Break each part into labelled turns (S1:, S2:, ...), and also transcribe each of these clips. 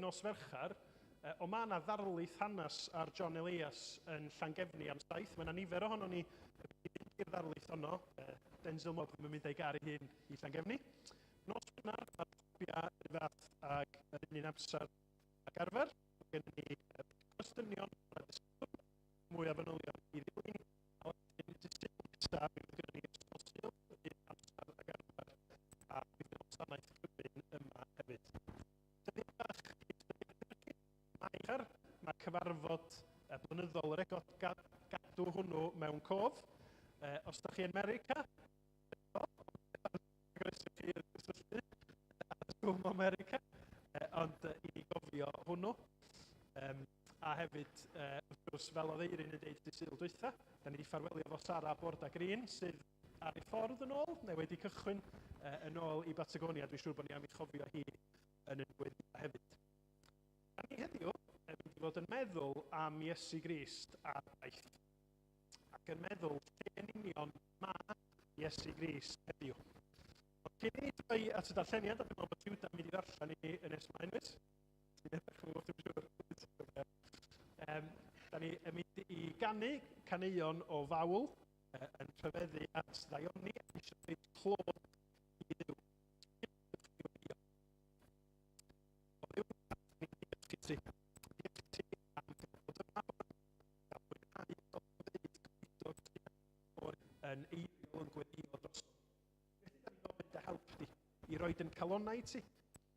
S1: nos Fercher, ond mae yna ddarlith hanes ar John Elias yn Llangefni am 7. Mae yna nifer ohono ni yn mynd i'r ddarlith honno. Denzel Mob ddim yn mynd â'i gar ei hun i Llangefni. Nos Wener, mae'r clybia yr fath ag yr un amser ag arfer. Mae gennym ni cwestiynion a disgwyl mwy o fanylion i ddilyn. A wedyn, dydd Sul nesaf, mi fydd gennym ni ysgol Sul yr un amser ag arfer, a mi fydd gwasanaeth cyfun yma hefyd. Dyddiad bach i ystyried chi. Mae, mae cyfarfod blynyddol yr EGOT gadw hwnnw mewn cof. Os da chi yn America, groeso chi gysylltu ar Zoom America, ond i ni gofio hwnnw. A hefyd, wrth gwrs, fel oedd Eirin yn deud dydd Sul dwytha, da ni wedi ffarwelio efo Sara Borda Green, sydd ar ei ffordd yn ôl, neu wedi cychwyn yn ôl i Batagonia. Dwi'n siŵr bod ni am ei chofio hi yn y gweddi hefyd. Da ni heddiw yn mynd i fod yn meddwl am Iesu Grist a'r daith, ac yn meddwl lle yn union mae Iesu Grist heddiw. Ond cyn i ni droi at y darlleniad, a dwi'n meddwl bod Judah yn mynd i ddarllen i ni yn nes ymlaen, wyt? Ti'n edrych yn dwi'n siŵr. Da ni yn mynd i ganu caneuon o fawl yn rhyfeddu at ddaioni ac eisiau dweud clod i Dduw. O Dduw, ni'n diolch i ti. Diolch i ti am fod yma a mwynhau o ddeud gweinidog ti o'r yn eiriol yn gweddio dros. Felly, da ni'n gofyn dy help di i roed yn calonnau i ti,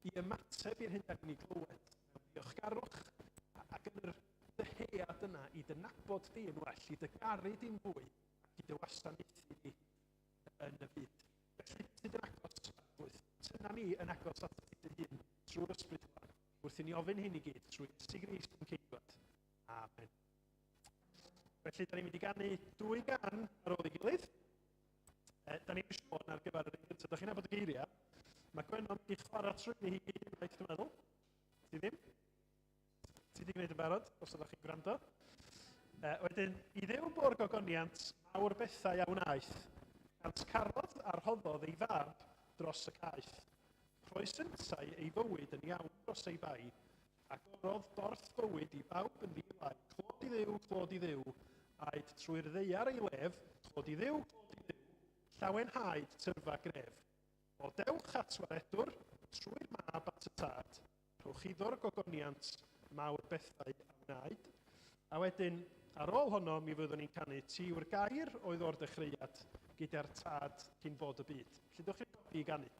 S1: i ymateb i'r hyn da ni'n ei glywed mewn diolchgarwch ac yn yr dyhead yna i dy nabod di yn well, i dy garu di'n fwy ac i dy wasanaethu di yn y byd. Felly, tyd yn agos, Arglwydd, tynna ni yn agos at ti dy hun trwy'r Ysbryd Glân, wrth i ni ofyn hyn i gyd trwy Iesu Grist yn ceidwad. Amen. Felly, da ni'n mynd i ganu dwy gan ar ôl ei gilydd. Da ni'n sôn ar gyfer yr un gyntaf. Da chi'n nabod y geiriau? Mae Gwenno mynd i chwarae trwy hi gyd unwaith, dwi'n meddwl. Ti ddim? Ti wedi gwneud yn barod, os ydych chi'n gwrando. Wedyn, i Dduw bo'r gogoniant, mawr bethau a wnaeth. Gant carodd a rhoddodd ei fab dros y caeth. Rhoes yntau ei fywyd yn iawn dros ei bai. Agorodd borth bywyd i bawb yn ddi-lai. Clod i Dduw, clod i Dduw, aed trwy'r ddaear ei lef. Clod i Dduw, clod i Dduw, llawenhaed tyrfa gref. O dewch at waredwr, trwy'r mab at y tad, rhowch iddo'r gogoniant, mawr bethau a wnaed. A wedyn, ar ôl honno, mi fyddwn ni'n canu Ti yw'r gair oedd o'r dechreuad gyda'r tad cyn bod y byd. Felly, dewch i'r godi i ganu.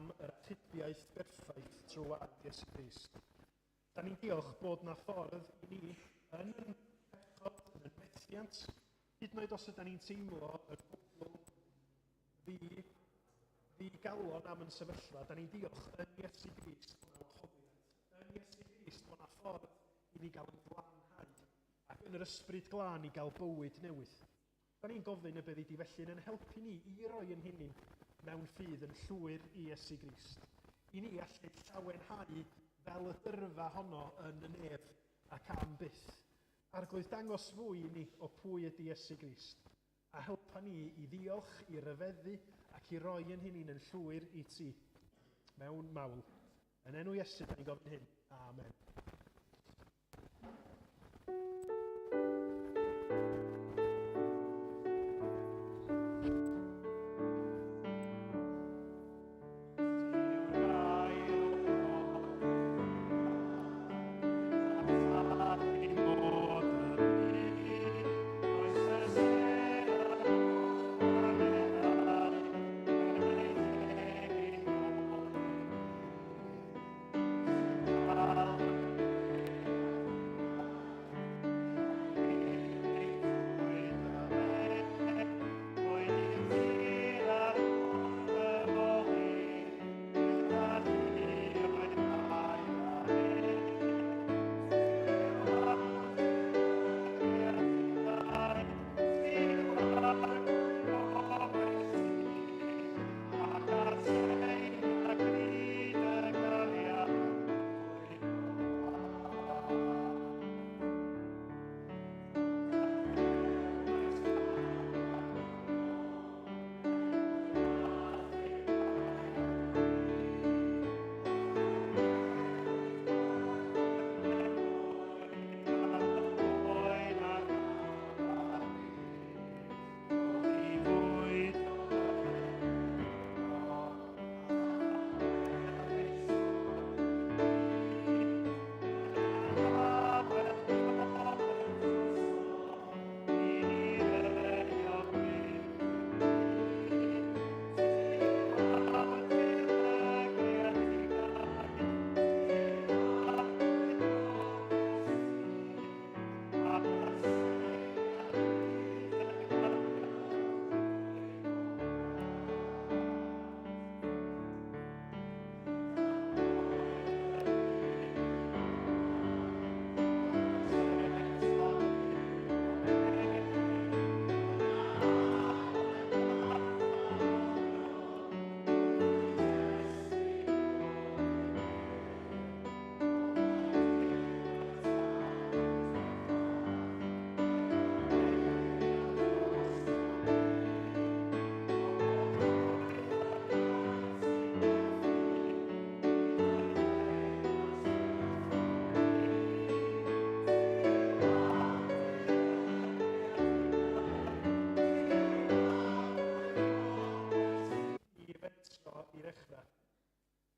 S1: am yr achubiaeth berffaith trwy waed Iesu Grist. Da ni'n diolch bod na ffordd i ni yn ein pechod, yn ein methiant, hyd yn oed os ydyn ni'n teimlo y gwbl ddi-galon am yn sefyllfa, da ni'n diolch yn Iesu Grist bod na wahoddiad. Yn Iesu Grist bod na ffordd i ni gael yn glanhau ac yn yr ysbryd glân i gael bywyd newydd. Da ni'n gofyn y byddi di felly yn helpu ni i roi yn hunain mewn ffydd yn llwyr i Iesu Grist. I ni allu llawenhau fel y dyrfa honno yn y nef ac am byth. Arglwydd, dangos fwy i ni o pwy ydy Iesu Grist, a helpa ni i ddiolch, i ryfeddu ac i roi yn hunain yn llwyr i ti, mewn mawl. Yn enw Iesu, da ni'n gofyn hyn. Amen.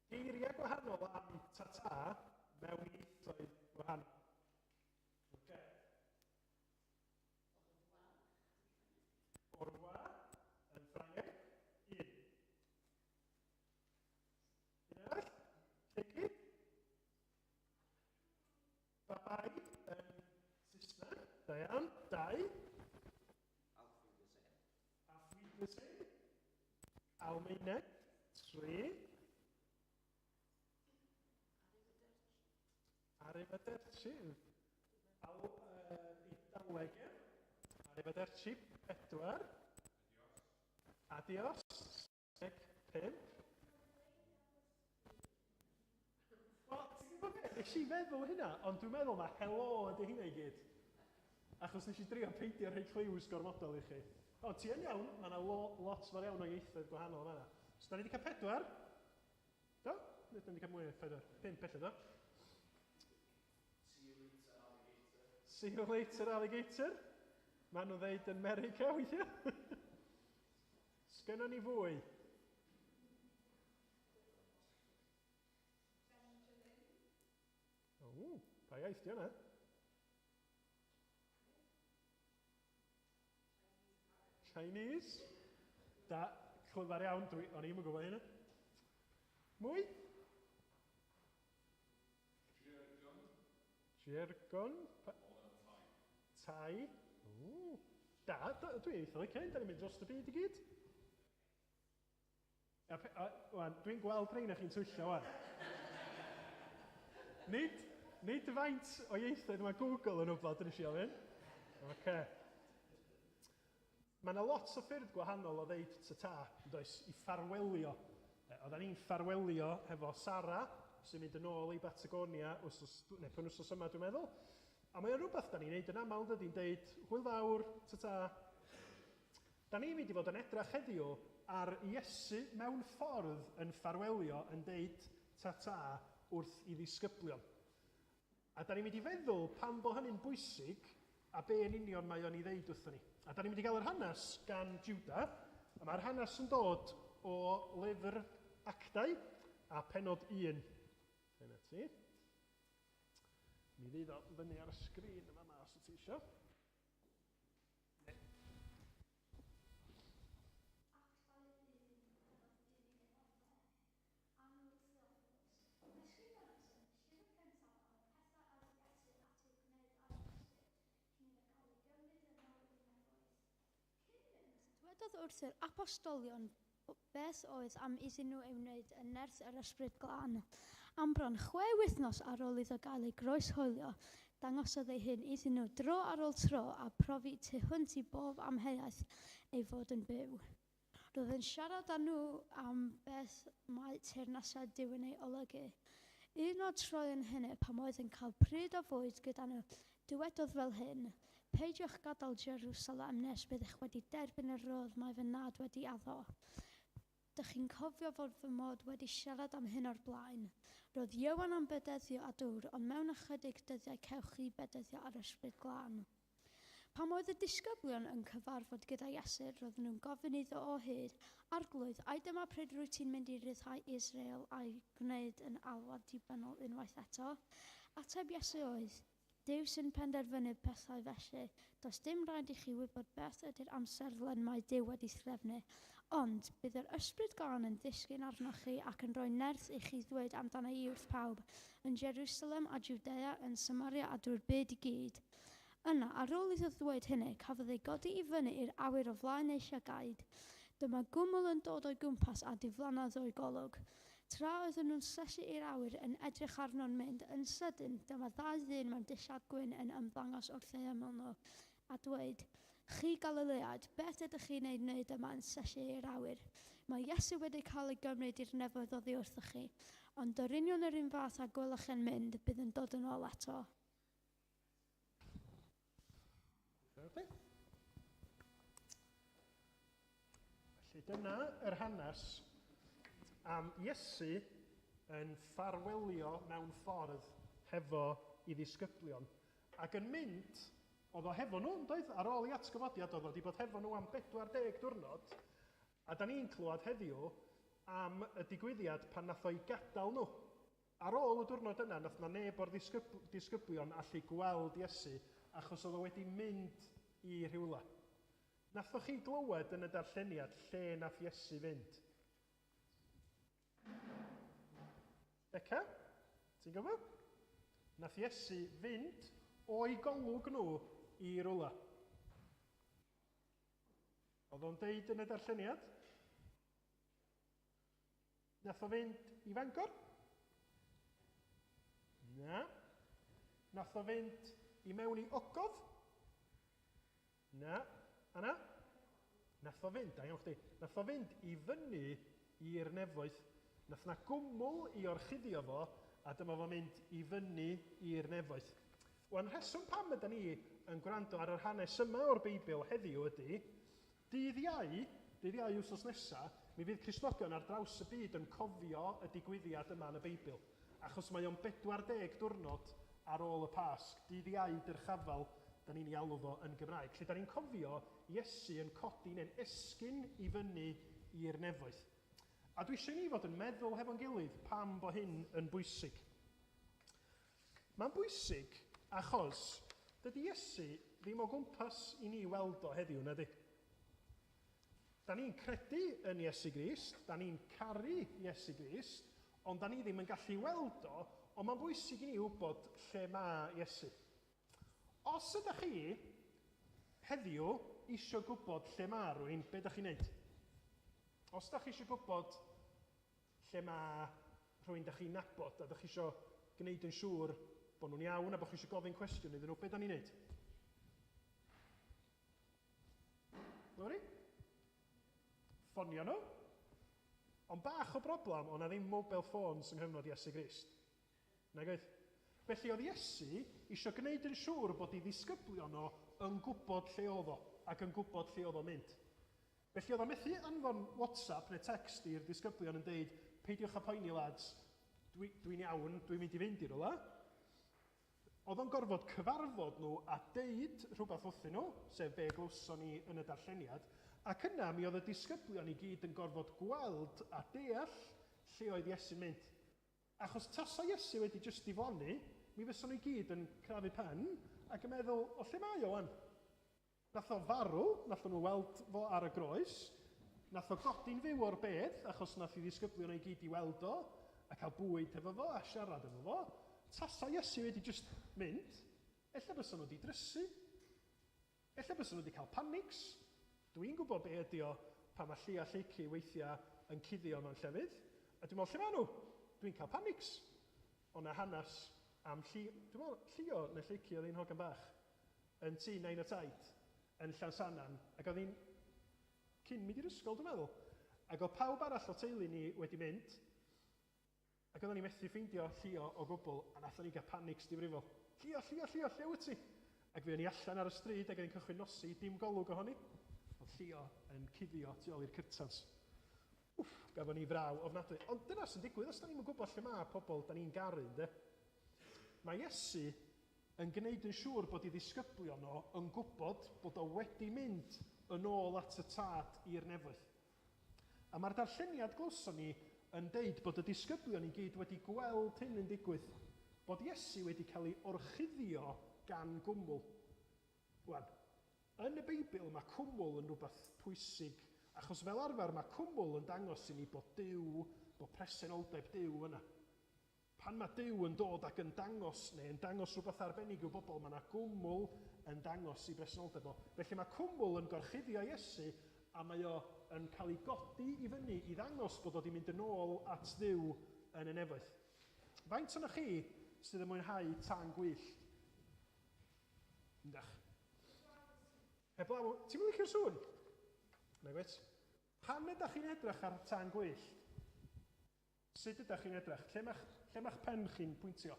S1: Geiriau gwahanol am ta-ta mewn ieithoedd gwahanol. Okay. Au revoir yn Ffrangeg, un. Un arall, Lleucu. Bye-bye yn Saesneg, da iawn, dau. Auf Wiedersehen. Almaeneg, tri. Arrivederci. Eidaleg, Arrivederci, 4. Adios, 5. Wel, ti'n gwybod beth? Nes i feddwl hynna, ond dwi'n meddwl mae helo ydy hynna i gyd. Achos nes i drio peidio rhoi clues gormodol i chi. O, ti yn iawn, mae yna lot fawr iawn o ieithoedd gwahanol yma. So, da ni wedi cael 4. Do? Da ni wedi cael mwy o 4. 5 ella, do? See you later, alligator. Maen nhw'n ddeud yn America weithiau. Sgynnon ni fwy? O, pa iaith di hwnna? Chinese. Da, clyfar iawn, o'n i'm yn gwybod hynna. Mwy? Jergon. Tai. Ww. Da, da, dwi'n eitha licio hyn, da ni'n mynd dros y byd i gyd. A, a, wan, dwi'n gweld rheina chi'n twyllo wan. Nid, nid faint o ieithoedd mae Google yn wybod, nes i ofyn. Oce. Mae yna lot o ffyrdd gwahanol o ddeud ta-ta, does, i ffarwelio. Oedden ni'n ffarwelio hefo Sara, sy'n mynd yn ôl i Batagonia wsos, neu penwsos yma dwi'n meddwl. A mae o'n rhywbeth da ni'n neud yn aml, dydy'n deud, hwyl fawr, ta-ta. Da ni'n mynd i fod yn edrach heddiw ar Iesu mewn ffordd yn ffarwelio yn deud ta-ta wrth i ddisgyblion. A da ni'n mynd i feddwl pam bo hynny'n bwysig a be yn union mae o'n ei ddeud wrthon ni. A da ni'n mynd i gael yr hanes gan Juda, a mae'r hanes yn dod o lyfr Actau a penod 1. Dyna ti. Mi fydd o fyny ar y sgrin yma ma os wyt ti eisiau.
S2: Dywedodd wrth yr apostolion beth oedd am iddyn nhw ei wneud yn nerth yr Ysbryd Glân. Am bron 6 wythnos ar ôl iddo gael ei groeshoelio, dangosodd ei hun iddyn nhw dro ar ôl tro a profi tu hwnt i bob amheuaeth ei fod yn byw. Roedd yn siarad â nhw am beth mae teyrnasiad Duw yn ei olygu. Un o'r troeon hynny, pan oedd yn cael pryd o fwyd gyda nhw, dywedodd fel hyn, Peidiwch gadael Jerusalem nes byddwch wedi derbyn y rhodd mae fy nhad wedi addo. Dych chi'n cofio fod fy mod wedi siarad am hyn o'r blaen. Roedd Ioan am bedyddio â dŵr, ond mewn ychydig dyddiau cewch chi bedyddio â'r Ysbryd Glân. Pan oedd y disgyblion yn cyfarfod gyda Iesu, roedden nhw'n gofyn iddo o hyd, Arglwydd, ai dyma pryd rwyt ti'n mynd i ryddhau Israel a'i gwneud yn alwad dibynnol unwaith eto? Ateb Iesu oedd, Duw sy'n penderfynu pethau felly. Does dim rhaid i chi wybod beth ydy'r amserlen mae Duw wedi threfnu. Ond, bydd yr Ysbryd Glân yn disgyn arnoch chi ac yn rhoi nerth i chi ddweud amdano i wrth pawb, yn Jerusalem a Jwdea, yn Samaria a drwy'r byd i gyd. Yna, ar ôl iddo ddweud hynny, cafodd ei godi i fyny i'r awyr o flaen eu llygaid. Dyma gwmwl yn dod o'i gwmpas a diflannodd o'i golwg. Tra oedden nhw'n syllu i'r awyr yn edrych arno'n mynd, yn sydyn, dyma ddau ddyn mewn dillad gwyn yn ymddangos wrth eu hymyl nhw, a dweud, Chi Galileaid, beth ydych chi'n ei wneud yma yn syllu i'r awyr? Mae Iesu wedi cael ei gymryd i'r nefoedd oddi wrthoch chi, ond yr union yr un fath â gwelwch e'n mynd, bydd yn dod yn ôl eto.
S1: Felly dyna yr hanes am Iesu yn ffarwelio mewn ffordd hefo i ddisgyblion ac yn mynd, oedd o hefo nhw, doedd, ar ôl ei atgyfodiad, oedd o wedi bod hefo nhw am 40 diwrnod, a da ni'n clywed heddiw am y digwyddiad pan nath o'i gadael nhw. Ar ôl y diwrnod yna, nath na neb o'r disgyblion allu gweld Iesu achos oedd o wedi mynd i rhywle. Nathoch chi glywed yn y darlleniad lle nath Iesu fynd? Beca? Ti'n gwybod? Nath Iesu fynd o'i golwg nhw i rywle. Oedd o'n deud yn y darlleniad? Nath o fynd i Fangor? Na. Nath o fynd i mewn i ogof? Na. Anna? Nath o fynd, da iawn chdi, nath o fynd i fyny i'r nefoedd. Nath na gwmwl i orchuddio fo, a dyma fo'n mynd i fyny i'r nefoedd. Wan, rheswm pam ydy ni yn gwrando ar yr hanes yma o'r Beibl heddiw ydy, dydd Iau, dydd Iau wythnos nesa, mi fydd Cristnogion ar draws y byd yn cofio y digwyddiad yma yn y Beibl, achos mae o'n 40 diwrnod ar ôl y Pasg, dydd Iau dyrchafal, da ni'n ei alw fo yn Gymraeg, lle da ni'n cofio Iesu yn codi neu'n esgyn i fyny i'r nefoedd. A dwi eisiau ni fod yn meddwl hefo'n gilydd pam bo hyn yn bwysig. Mae'n bwysig achos dydy Iesu ddim o gwmpas i ni weld o heddiw, na di? Da ni'n credu yn Iesu Grist, da ni'n caru Iesu Grist, Ond da ni ddim yn gallu weld o, ond mae'n bwysig i ni wybod lle mae Iesu. Os ydych chi heddiw eisiau gwybod lle mae rhywun, be ydych chi'n neud? Os ydych chi eisiau gwybod lle mae rhywun ydych chi'n nabod a ydych chi eisiau gwneud yn siŵr bod nhw'n iawn a bod chi eisiau gofyn cwestiwn iddyn nhw, be da ni'n neud? Lori? Ffonio nhw. Ond bach o broblem, o'na ddim mobile phones yng nghyfnod Iesu Grist. Nag oedd? Felly oedd Iesu eisiau gwneud yn siŵr bod ei ddisgyblion o yn gwybod lle oedd o ac yn gwybod lle oedd o'n mynd. Felly oedd o methu anfon WhatsApp neu text i'r disgyblion yn deud, peidiwch â poeni lads, dwi'n dwi iawn, dwi'n mynd i fynd i rywle. Oedd o'n gorfod cyfarfod nhw a deud rhywbeth wrthyn nhw, sef be glywson ni yn y darlleniad, ac yna mi oedd y disgyblion i gyd yn gorfod gweld a deall lle oedd Iesu'n mynd. Achos tasa Iesu wedi jyst diflannu, mi fysa nhw i gyd yn crafu pen ac yn meddwl, o lle mae o wan? Nath o farw, nath nhw weld fo ar y groes, nath o godi'n fyw o'r bedd, achos nath i ddisgyblion o'i gyd i weld o, a cael bwyd efo fo, a siarad efo fo. Tasa Iesu wedi jyst mynd, ella bysa nhw wedi drysu. Ella bysa nhw wedi cael panics. Dwi'n gwybod be ydi o pan mae Llia Lleucu weithiau yn cuddio mewn llefydd. A dwi'n meddwl, lle maen nhw? Dwi'n cael panics. Ond na hanes am Lli... Dwi'n meddwl, Llio neu Lleucu oedd ein hogan bach yn tŷ nain a taid yn Llansannan, ac oedd hi'n cyn mynd i'r ysgol, dwi'n meddwl. Ac oedd pawb arall o teulu ni wedi mynd, ac oedden ni methu ffeindio Llio o gwbl, a nathon ni gael panics difrifol. Llio, Llio, Llio, lle wyt ti? Ac fe o'n i allan ar y stryd ac o'n i'n cychwyn nosi, dim golwg ohoni. Oedd Llio yn cuddio tu ôl i'r curtains. Wff, gafon ni fraw ofnadwy. Ond dyna sy'n digwydd os da ni'n gwybod lle mae pobl da ni'n garu, ynddo? Mae Iesu yn gwneud yn siŵr bod ei ddisgyblion o yn gwybod bod o wedi mynd yn ôl at y tad i'r nefoedd. A mae'r darlleniad glywson ni yn deud bod y disgyblion i gyd wedi gweld hyn yn digwydd, bod Iesu wedi cael ei orchuddio gan gwmwl. Wan, yn y Beibl mae cwmwl yn rhywbeth pwysig, achos fel arfer mae cwmwl yn dangos i ni bod Duw, bod presenoldeb Duw yna. Pan mae Duw yn dod ac yn dangos, neu yn dangos rhywbeth arbennig i'w bobl, mae yna gwmwl yn dangos i bresenoldeb o. Felly mae cwmwl yn gorchuddio Iesu a mae o yn cael ei godi i fyny i ddangos bod o wedi mynd yn ôl at Dduw yn y nefoedd. Faint ohonoch chi sydd yn mwynhau tân gwyllt? Yndach. Heblaw, ti'n mynd licio'r sŵn? Na gwyt. Pan ydych chi'n edrych ar tân gwyllt, sut ydych chi'n edrych? Lle mae'ch lle mae'ch pen chi'n pwyntio?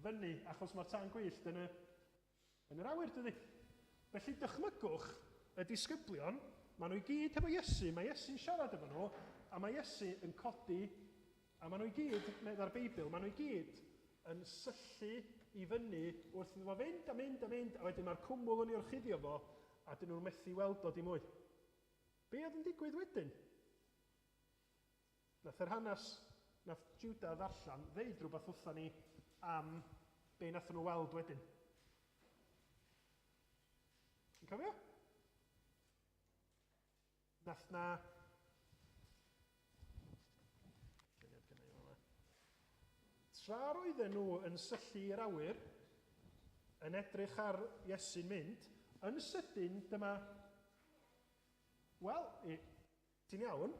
S1: Fyny, achos mae'r tân gwyllt yn y, yn yr awyr, dydy. Felly dychmygwch y disgyblion, maen nhw i gyd hefo Iesu, mae Iesu'n siarad efo nhw, a mae Iesu yn codi, a maen nhw i gyd, meddai'r Beibl, maen nhw i gyd yn syllu i fyny wrth iddo fo fynd a mynd a mynd, a wedyn mae'r cwmwl yn ei orchuddio fo, a dyn nhw'n methu weld o dim mwy. Be oedd yn digwydd wedyn? Nath yr hanes, nath Judah ddarllen, ddeud rhywbeth wrtha ni am be nath nhw weld wedyn. Ti'n cofio? Nath na... Tra roedden nhw yn syllu i'r awyr, yn edrych ar Iesu'n mynd, yn sydyn dyma... Wel, ti'n iawn,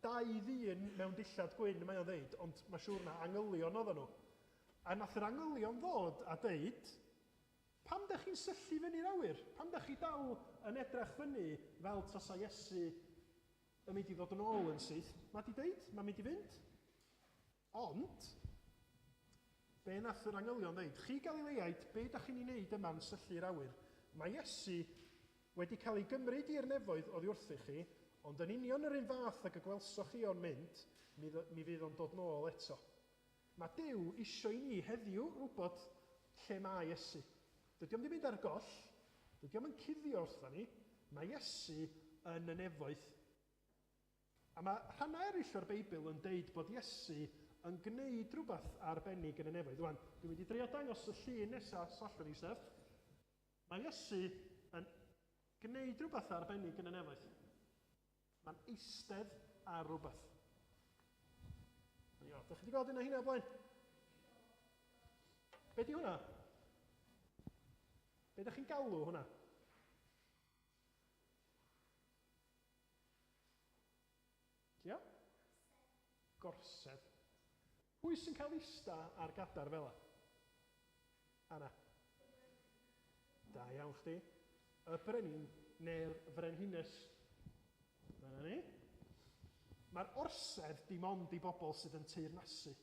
S1: dau ddyn mewn dillad gwyn mae o'n ddeud, ond mae siŵr na angylion oedden nhw. A nath yr angylion ddod a deud, pam da chi'n syllu fyny'r awyr? Pam da chi dal yn edrych fyny fel tasa Iesu yn mynd i ddod yn ôl yn syth? Mae di deud, mae'n mynd i fynd. Ond, be nath yr angylion ddeud? Chi Galileaid, be da chi'n ei wneud yma'n syllu'r awyr? Mae Iesu wedi cael ei gymryd i'r nefoedd oddi wrthych chi, ond yn union yr un fath ag y gwelsoch chi o'n mynd, mi, mi fydd o'n dod nôl eto. Mae Duw isio i ni heddiw wybod lle mae Iesu. Dydy o'm 'di mynd ar goll, dydy o'm yn cuddio wrtho ni, mae Iesu yn y nefoedd. A mae rhannau eraill o'r Beibl yn deud bod Iesu yn gwneud rhywbeth arbennig yn y nefoedd. Rwan, dwi'n mynd i drio dangos y llun nesaf, os allwn ni, Steph. Mae Iesu yn gwneud rhywbeth arbennig yn y nefoedd. Mae'n eistedd ar rhywbeth. Ia, da chi wedi gweld un o hynna o blaen? Be di hwnna? Be da chi'n galw hwnna? Ia? Gorsedd. Pwy sy'n cael ista ar gadar fel 'a? Anna. Da iawn chdi. Y brenin neu'r frenhines. Dyna ni. Mae'r orsedd dim ond i bobl sydd yn teyrnasu.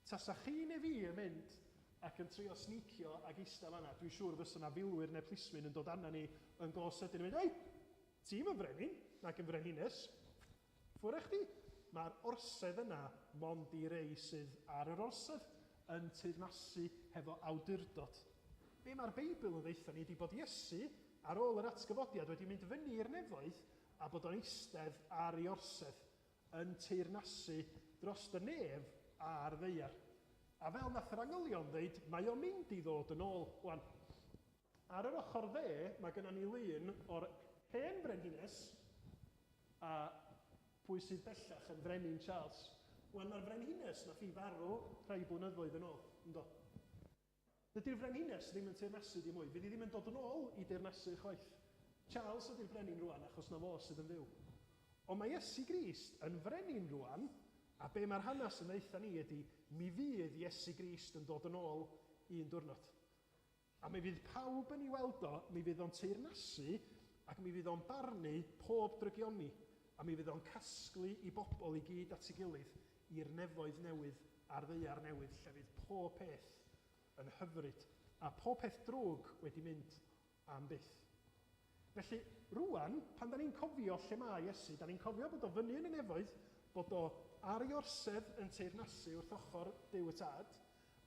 S1: Tasa chi neu fi yn mynd ac yn trio sneacio ag ista fan'na, dwi'n siŵr fysa 'na filwyr neu plismyn yn dod arna ni yn go sydyn yn mynd, Ei! Ti'm yn frenin, nag yn frenhines. Ffwr' â chdi. Mae'r orsedd yna mond i rei sydd ar yr orsedd, yn teyrnasu hefo awdurdod. Be mae'r Beibl yn ddeutha ni ydi bod Iesu, ar ôl yr atgyfodiad, wedi mynd fyny i'r nefoedd a bod o'n eistedd ar ei orsedd, yn teyrnasu drost y nef a'r ddaear. A fel nath yr angylion ddeud, mae o'n mynd i ddod yn ôl. Wan, ar yr ochr dde, mae gynnon ni lun o'r hen frenhines, a pwy sydd bellach yn frenin Charles. Wan, mae'r frenhines nath hi farw rhai blynyddoedd yn ôl, yndo? Dydy'r frenhines ddim yn teyrnasu dim mwy. Fydd hi ddim yn dod yn ôl i deyrnasu chwaith. Charles ydy'r brenin rwan achos na fo sydd yn fyw. Ond mae Iesu Grist yn frenin rwan, a be mae'r hanes yn ddeutha ni ydy mi fydd Iesu Grist yn dod yn ôl un diwrnod. A mi fydd pawb yn ei weld o, mi fydd o'n teyrnasu ac mi fydd o'n barnu pob drygioni, a mi fydd o'n casglu i bobl i gyd at ei gilydd i'r nefoedd newydd a'r ddaear newydd lle fydd pob peth yn hyfryd a pob peth drwg wedi mynd am byth. Felly, rwan, pan da ni'n cofio lle mae Iesu, da ni'n cofio bod o fyny yn y nefoedd, bod o ar ei orsedd yn teyrnasu wrth ochr Duw y Tad,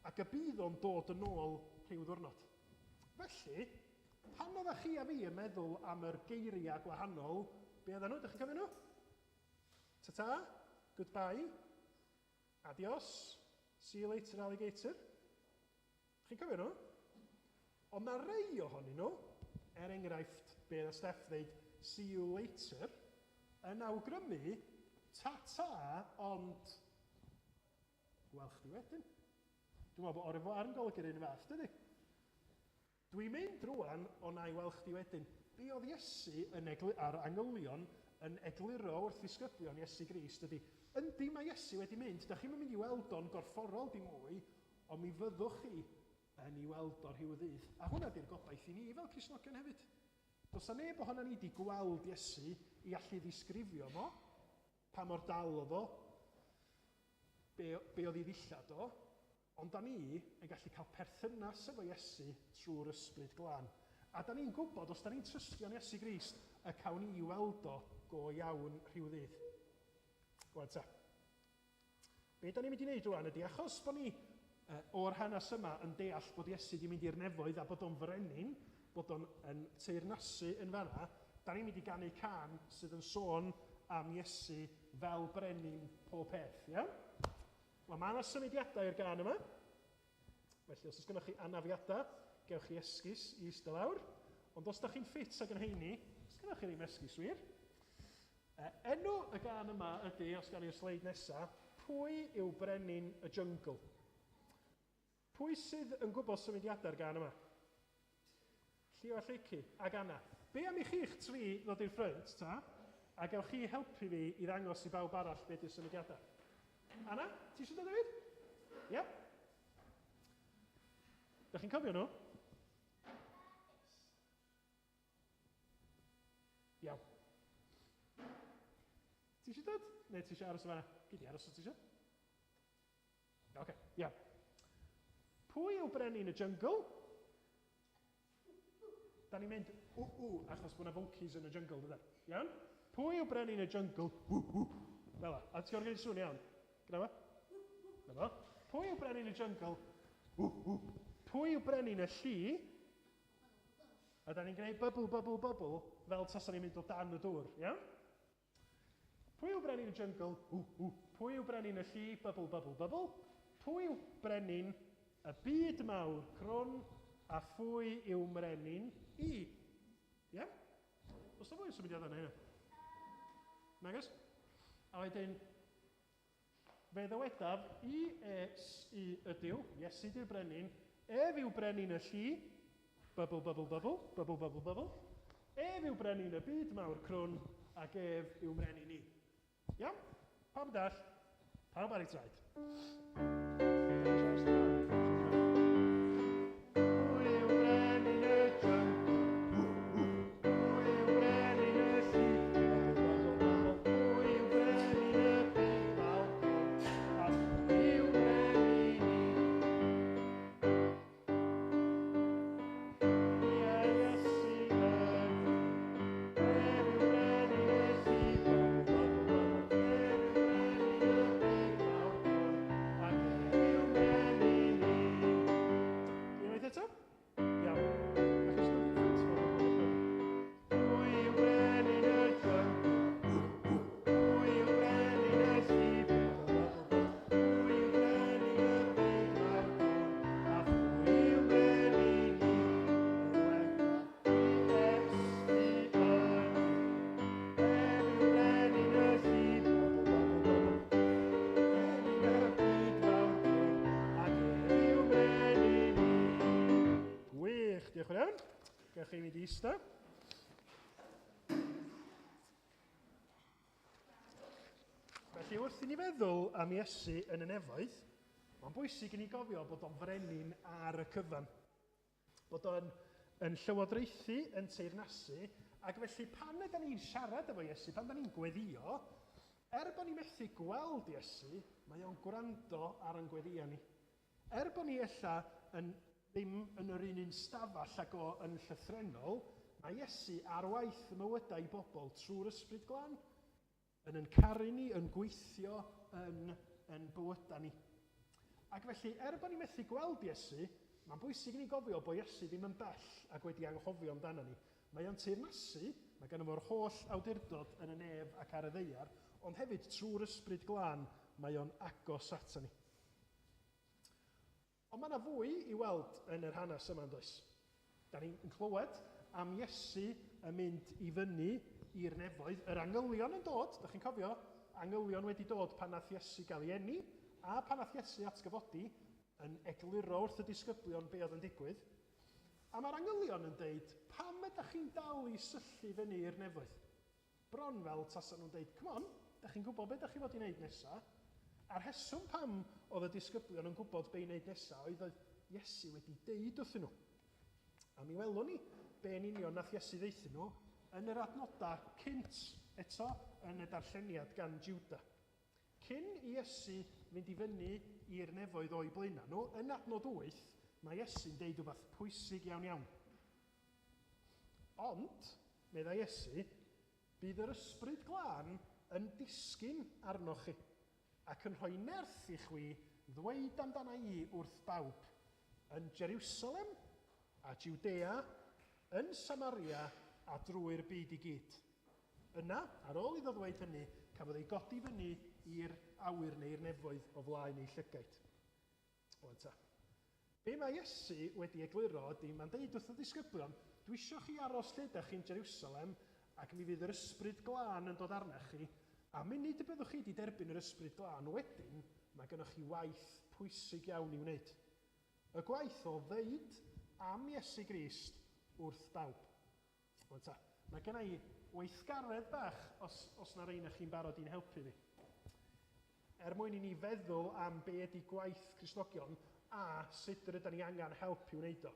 S1: ac y bydd o'n dod yn ôl rhyw ddwrnod. Felly, pan oeddech chi a fi yn meddwl am yr geiriau gwahanol, be oedden nhw? Dych chi'n cofio nhw? Ta-ta, goodbye, adios, see you later alligator. Chi'n cofio nhw? Ond mae rei ohonyn nhw, er enghraifft, be oedd Steph ddeud, see you later, yn awgrymu ta-ta, ond gwel chdi wedyn. Dwi'n meddwl bod au revoir yn golygu'r un fath, dydy? Dwi'n mynd rwan, ond na i weld chdi wedyn. Be oedd Iesu yn eglu- a'r angylion yn egluro wrth ddisgyblion Iesu Grist ydy, yndi mae Iesu wedi mynd, da chi'm yn mynd i weld o'n gorfforol dim mwy, ond mi fyddwch chi yn ei weld o rhyw ddydd. A hwnna di'r gobaith i ni fel Cristnogion hefyd. Does 'na neb ohonan ni 'di gweld Iesu i allu ddisgrifio fo, pa mor dal oedd o, be, be oedd ei ddillad o, ond da ni yn gallu cael perthynas efo Iesu trwy'r Ysbryd Glân. A da ni'n gwybod, os da ni'n trystio yn Iesu Grist, y cawn ni weld o go iawn rhyw ddydd. Wan ta. Be da ni'n mynd i wneud rwan ydy, achos bod ni o'r hanes yma yn deall bod Iesu wedi mynd i'r nefoedd a bod o'n frenin, bod o'n yn teyrnasu yn fanna, da ni'n mynd i ganu cân sydd yn sôn am Iesu fel brenin pob peth, iawn? Wel, mae yna symudiadau i'r gân yma. Felly, os oes gennych chi anafiadau, gewch chi esgus i eistedd lawr. Ond os da chi'n ffit ac yn heini, os gennych chi ddim esgus wir. Enw y gân yma ydy, os gawn ni'r sleid nesa, Pwy yw Brenin y Jyngl? Pwy sydd yn gwybod symudiadau'r gân yma? Llio a Lleucu, ac Anna. Be am i chi'ch tri ddod i'r ffrynt, ta? A gewch chi helpu fi i ddangos i bawb arall be di'r symudiadau. Anna, ti eisiau dod hefyd? Ie? Yeah? Da chi'n cofio nhw? Iawn. Ti eisiau dod? Neu ti eisiau aros o fanna? Gei di aros os ti eisiau. Oce, okay, iawn. Pwy yw brenin y jungle? Da ni'n mynd ww ww achos bod yna monkeys yn y jungle, dydan? Iawn? Pwy yw brenin y jungle? Ww ww. Fel 'a. A ti'n gorfod gwneud sŵn iawn. Gyda fo? Na fo. Pwy yw brenin y jungle? Ww ww. Pwy yw brenin y lli? A da ni'n gwneud bubble, bubble, bubble, fel tasa ni'n mynd o dan y dŵr, iawn? Pwy yw brenin y jungle? Ww, ww. Pwy yw brenin y lli? Bubble, bubble, bubble. Pwy yw brenin y byd mawr crwn? A phwy yw mrenin i? Ie? Oes 'na fwy o symudiadau na hynna? Nag oes? A wedyn, Fe ddywedaf, I-E-S-U ydyw, Iesu di'r brenin, ef yw brenin y llu, bubble, bubble, bubble, bubble, bubble, bubble, ef yw brenin y byd mawr crwn, ac ef yw mrenin i. Iawn? Pawb yn dall? Pawb ar ei traed. Pwy yw brenin y jyngl? Pwy yw brenin y llu? Bubble, bubble, bubble. Pwy yw brenin y byd mawr crwn? A pwy yw brenin i? Ie, Iesu ydyw. Ef yw brenin y llu. Bubble, bubble, bubble. Ef yw brenin y byd mawr crwn. Ac ef yw brenin i. Unwaith eto? Iawn. Dach chi isio dod i'r ffrynt? Pwy yw brenin y jyngl? Pwy yw brenin y llu? Pwy yw brenin y byd mawr crwn? A pwy yw brenin i? I-S-U ydyw. Ef yw brenin y llu. Brenin y byd mawr crwn. Ac ef yw brenin i. Gwych, diolch yn iawn. Gewch chi fynd i ista. Felly wrth i ni feddwl am Iesu yn y nefoedd, mae'n bwysig i ni gofio bod o'n frenin ar y cyfan. Bod o'n yn llywodraethu, yn teyrnasu, ac felly pan ydan ni'n siarad efo Iesu, pan da ni'n gweddio, er bod ni'n methu gweld Iesu, mae o'n gwrando ar ein gweddio ni. Er bod ni ella yn ddim yn yr un stafell ag o yn llythrennol, mae Iesu ar waith mywydau bobl trwy'r Ysbryd Glân, yn caru ni, yn gweithio yn bywydau ni. Ac felly, er bod ni'n methu gweld Iesu, mae'n bwysig i ni gofio bod Iesu ddim yn bell ac wedi anghofio amdano ni. Mae o'n teyrnasu, mae gynno fo'r holl awdurdod yn y nef ac ar y ddaear, ond hefyd trwy'r Ysbryd Glân mae o'n agos ato ni. Ond mae yna fwy i weld yn yr hanes yma, yn does? Da ni'n clywed am Iesu yn mynd i fyny i'r nefoedd, yr angylion yn dod, da chi'n cofio, angylion wedi dod pan nath Iesu gael ei eni, a pan nath Iesu atgyfodi, yn egluro wrth y disgyblion be oedd yn digwydd. A mae'r angylion yn deud, pam ydych chi'n dal i syllu fyny i'r nefoedd? Bron fel tasan nhw'n deud, come on, da chi'n gwybod be da chi fod i wneud nesaf? A'r rheswm pam oedd y disgyblion yn gwybod be i wneud nesaf oedd Iesu wedi deud wrthyn nhw. A mi welwn ni be yn union nath Iesu ddeuthu nhw yn yr adnodau cynt eto yn y darlleniad gan Juda. Cyn i Iesu fynd i fyny i'r nefoedd o'i blaenau nhw, yn adnod 8, mae Iesu'n deud rhywbeth pwysig iawn iawn. Ond, meddai Iesu, bydd yr Ysbryd Glân yn disgyn arnoch chi ac yn rhoi nerth i chwi ddweud amdana i wrth bawb yn Jerusalem a Judea, yn Samaria a drwy'r byd i gyd. Yna, ar ôl iddo ddweud hynny, cafodd ei godi fyny i'r awyr neu'r nefoedd o flaen ei llygaid. Wan ta. Be mae Iesu wedi egluro ydy, mae'n deud wrth y disgyblion, dwi isio chi aros lle ydych chi'n Jerusalem ac mi fydd yr Ysbryd Glân yn dod arnach chi, a munud y byddwch chi wedi derbyn yr Ysbryd Glân wedyn, mae gennych chi waith pwysig iawn i wneud. Y gwaith o ddeud am Iesu Grist wrth bawb. Wan ta, mae genna i weithgaredd bach os na rhain chi'n barod i'n helpu fi. Er mwyn i ni feddwl am be ydy gwaith Cristnogion a sut yr ydyn ni angen help i wneud o.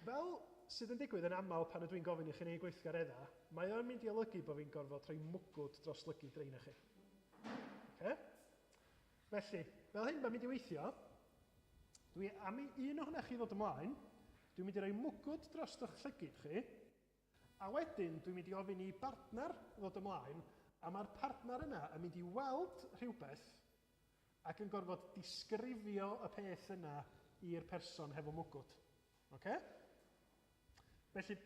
S1: Fel sydd yn digwydd yn aml pan ydw i'n gofyn i chi wneud gweithgareddau, mae o'n mynd i olygu bod fi'n gorfod rhoi mwgwd dros lygaid rheina chi. Okay? Felly, fel hyn mae'n mynd i weithio, dwi am i un ohonoch chi ddod ymlaen, dwi'n mynd i roi mwgwd dros eich llygid chi, a wedyn dwi'n mynd i ofyn i bartner ddod ymlaen, a mae'r partner yna yn mynd i weld rhywbeth ac yn gorfod disgrifio y peth yna i'r person hefo mwgwd. Okay? Felly,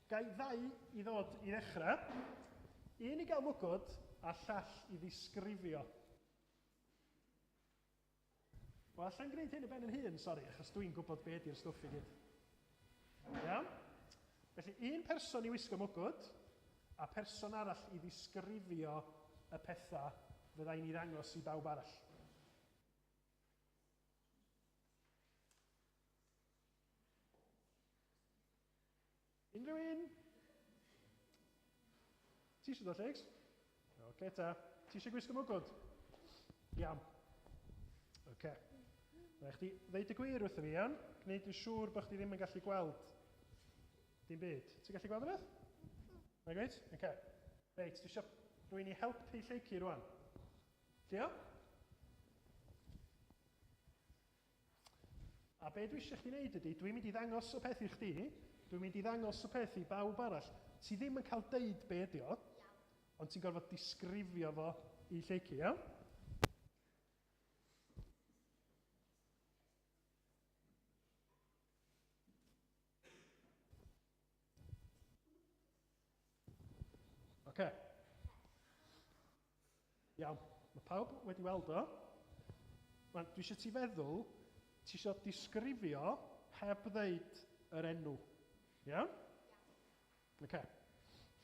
S1: gai ddau i ddod i ddechrau. Un i gael mwgwd a llall i ddisgrifio. Wel, allai'n gwneud hyn y ben yn hun, sori, achos dwi'n gwybod be ydy'r stwff i gyd. Iawn? Felly, un person i wisgo mwgwd a person arall i ddisgrifio y pethau fydda i'n ei ddangos i bawb arall? Unrhyw un? Ti eisiau dod, Llegs? Oce okay, ta. Ti eisiau gwisgo mwgwd? Iawn. Oce. Okay. Mae chdi ddeud y gwir wrtho fi, iawn? Gwneud yn siŵr bod chdi ddim yn gallu gweld dim byd. Ti'n gallu gweld rhywbeth? Na gweud? Oce. Okay. Reit, dwi eisiau rhywun i helpu Lleici rwan. Llio? A be dwi eisiau chdi wneud ydy, dwi'n mynd i ddangos y peth i chdi, dwi'n mynd i ddangos y peth i bawb arall. Ti ddim yn cael deud be ydi o, ond ti'n gorfod disgrifio fo i Lleici, iawn? Oce. Iawn, mae pawb wedi weld o. Wan, dwi eisiau ti feddwl, ti eisiau disgrifio heb ddeud yr enw. Iawn? Oce. Okay.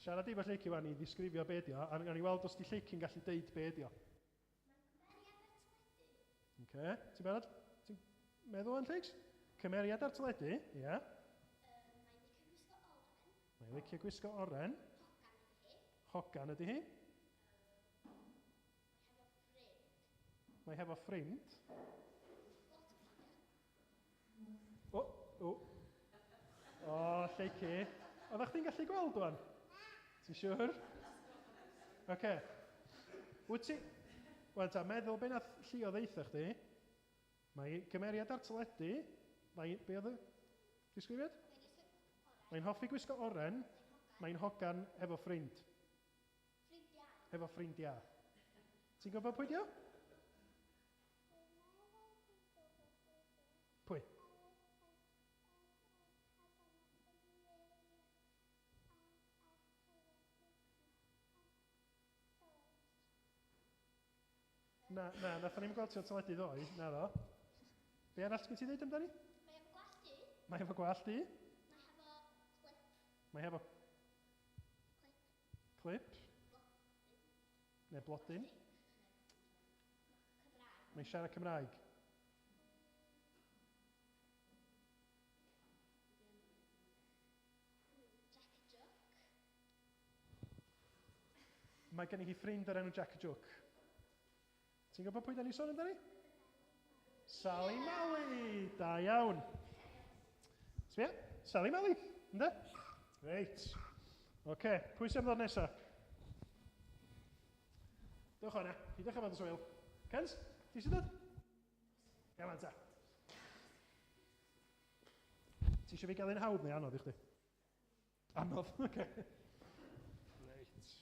S1: Siarad efo Lleici wan i ddisgrifio be ydi o, a gawn ni weld os di Lleici'n gallu deud be ydi o. Oce, okay. Ti'n barod? Ti'n meddwl yn Lleics? Cymeriad ar teledu, ie. Yeah. Mae'n licio gwisgo oren. Hogan ydy hi. Mae hefo ffrind. O, o. O, Lleici. Oeddech chdi'n gallu gweld wan? Ti'n siŵr? Oce. Okay. Wyt ti... Wel ta, meddwl be nath Llio ddeutha chdi. Mae cymeriad ar teledu. Mae... Be oedd y disgrifiad? Mae'n hoffi gwisgo oren. Mae'n hogan hefo ffrind. Ffrindiau. Hefo ffrindiau. Ti'n gwybod pwy di o? Pwy? Na, na, nath ni'n gweld ti o teledu ddoe, na ddo. Be arall gen ti ddeud amdani?
S3: Mae efo gwallt du.
S1: Mae efo gwallt du.
S3: Mae hefo clip.
S1: Mae hefo clip. Neu blodyn. Mae'n siarad Cymraeg.
S3: Jack a Joke.
S1: Mae gen i hi ffrind o'r enw Jack a Joke. Ti'n gwybod pwy da ni sôn amdani? Sally Mally! Da iawn. Sbia? Sally Mally, ynddo? Reit. Oce, okay. Pwy sy'n am ddod nesaf? Dewch o'na, pidwch â bod yn swil. Cens, ti sy'n dod? Iawn ta. Ti eisiau fi gael un hawdd neu anodd i chdi? Anodd, oce. Okay. Reit.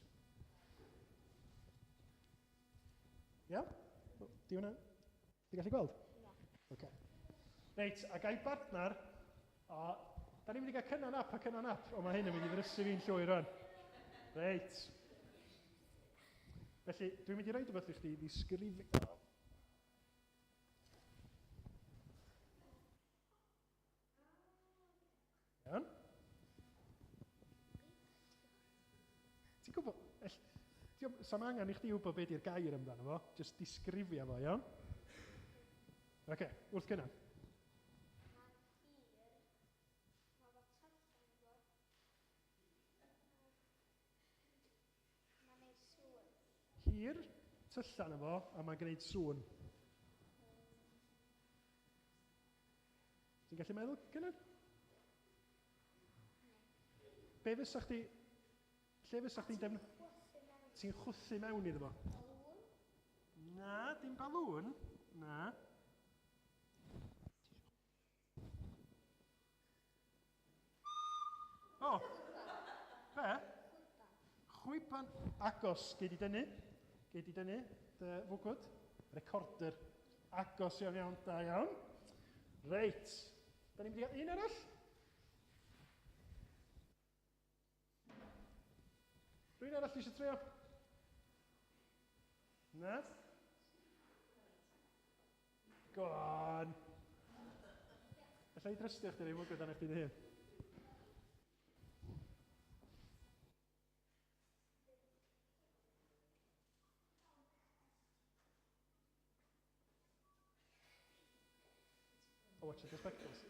S1: Iawn? Di hwnna? Di gallu gweld?
S3: Ie.
S1: Oce. Reit, a gai bartner, o, da ni'n mynd i gael Cynan Ap a Cynan Ap, o mae hyn yn mynd i ddrysu fi'n llwyr rwan. Reit. Felly, dwi'n mynd i roed rhywbeth i chdi ddisgrifio. Iawn? Ti'n gwybod, sa'm angen i chdi wybod beth di'r gair amdano fo, jyst disgrifio fo, iawn? Oce, okay, wrth Cynan.
S3: Mae'n hir. Mae fo tyllau efo. Mae'n neud sŵn.
S1: Hir, tyllan efo, a mae'n gwneud sŵn. Ti'n gallu meddwl, Cynan? Be fysa chdi... Lle fysa chdi'n defnyddio... Ti'n chwythu mewn iddo fo?
S3: Balŵn.
S1: Na, dim balŵn. Na. O! Be? Chwiban. Agos, gei di dynnu. Gei di dynnu dy fwgwd. Recorder. Agos iawn iawn, da iawn. Reit. Da ni'n mynd i gael un arall? Rwy'n arall eisiau trio? Na? Go on. Alla i drystio chdi rei mwgwd arna chdi dy hun. Checio spectols.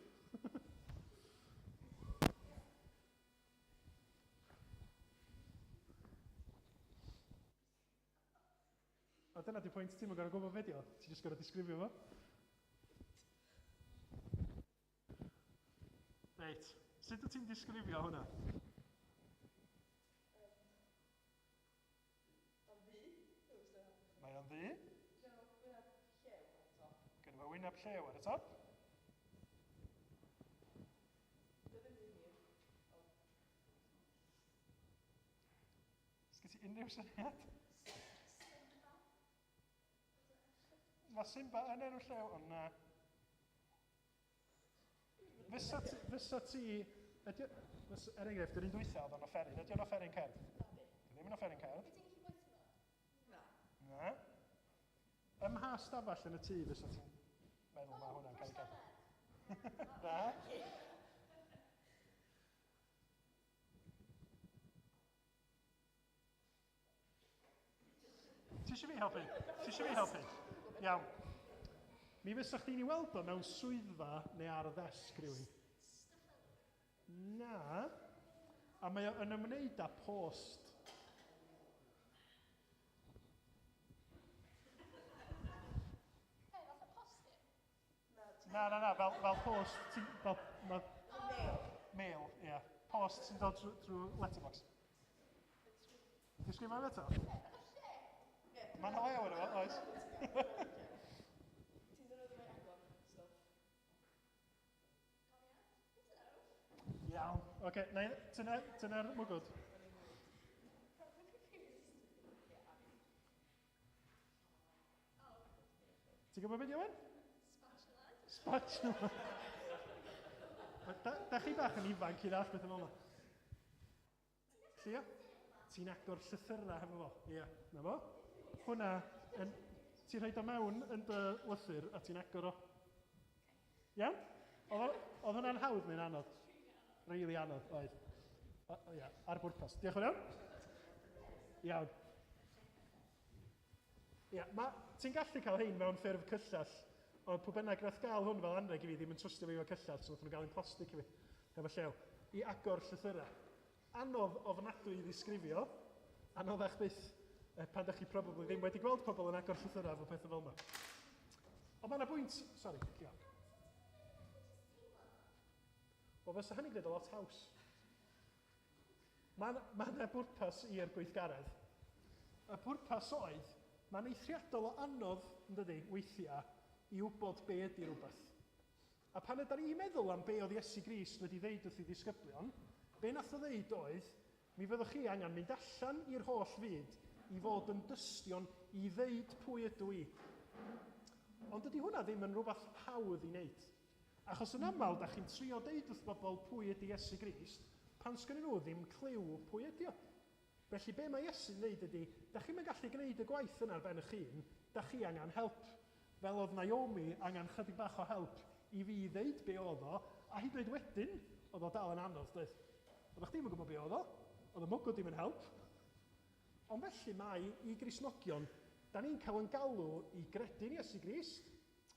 S1: A dyna di pwynt, ti'n gorfod gwybod beth o, ti'n just gorfod disgrifio fo. Reit, sut wyt ti'n disgrifio hwnna? Mae o'n ddu. Gynno fo wyneb llew ar y top. Sgyn ti unrhyw syniad? Mae Simba yn enw llew, ond na. Fysa ti, fysa ti, ydy, fysa, er enghraifft, yr un dwytha oedd o'n offeryn, ydy o'n offeryn cerdd? Ddim yn offeryn cerdd.
S4: Na.
S1: Na. Ym mha stafell yn y tŷ fysa ti'n meddwl mae hwnna'n cael ei gadw? Na. Ti eisiau fi helpu? Ti eisiau fi helpu? Iawn. Mi fysa chdi'n ei weld o mewn swyddfa neu ar y ddesg rhywun. Na. A mae o yn ymwneud â post.
S3: Hey, fatha postyn?
S1: Na, na, na, fel post, ti'n, fel, ma, mail, ie. Yeah. Post sy'n dod trwy letterbox. Disgrifio fo eto? Mae yna lew yna fo, oes?
S4: Ti'n ddod o'r agor stwff.
S1: Iawn, oce, okay, tyna'r mwgwd. Ti'n gwybod beth yw e?
S3: Spatula.
S1: Spatula. Da chi bach yn ifanc i ddall beth fel yna. Llio? Ti'n agor llythyrau hefo fo. Ie, na fo. Hwna, ti'n rhaid o mewn yn dy lythyr a ti'n agor o. Iawn? Oedd hwnna'n hawdd neu'n anodd? Rili anodd, oedd. Ia, ar bwrpas. Diolch yn fawr iawn. Iawn. Ia, ti'n gallu cael hein mewn ffurf cyllell, ond pwy bynnag nath gael hwn fel anreg i fi ddim yn trystio fi efo cyllell, so nath nhw gael un plastig i fi, efo llew, i agor llythyrau. Anodd ofnadwy i ddisgrifio, anoddach byth, pan da chi probably ddim wedi gweld pobl yn agor llythyrau efo pethau fel yma. Ond mae yna bwynt, sori, Llio. Wel, fysa hynny'n gwneud o lot haws. Mae yna bwrpas i'r gweithgaredd. Y pwrpas oedd, mae'n eithriadol o anodd, yn dydi, weithiau, i wybod be ydy rhywbeth. A pan ydan ni'n meddwl am be oedd Iesu Grist wedi ddeud wrth ei ddisgyblion, be nath o ddeud oedd, mi fyddwch chi angen mynd allan i'r holl fyd i fod yn dystion i ddeud pwy ydw i. Ond dydy hwnna ddim yn rhywbeth hawdd i wneud. Achos yn aml, da chi'n trio deud wrth bobl pwy ydy Iesu Grist, pan sgynnu nhw ddim cliw pwy ydy o. Felly be mae Iesu'n ddeud ydy, da chi'm yn gallu gwneud y gwaith yna ar ben eich hun, da chi angen help. Fel oedd Naomi angen chydig bach o help i fi ddeud be oedd o, a hyd yn oed wedyn, oedd o dal yn anodd, doedd. Oeddech chdi'm yn gwybod be oedd o, oedd y mwgwd ddim yn help. Ond felly mae i Gristnogion, da ni'n cael yn galw i gredu'n Iesu Grist,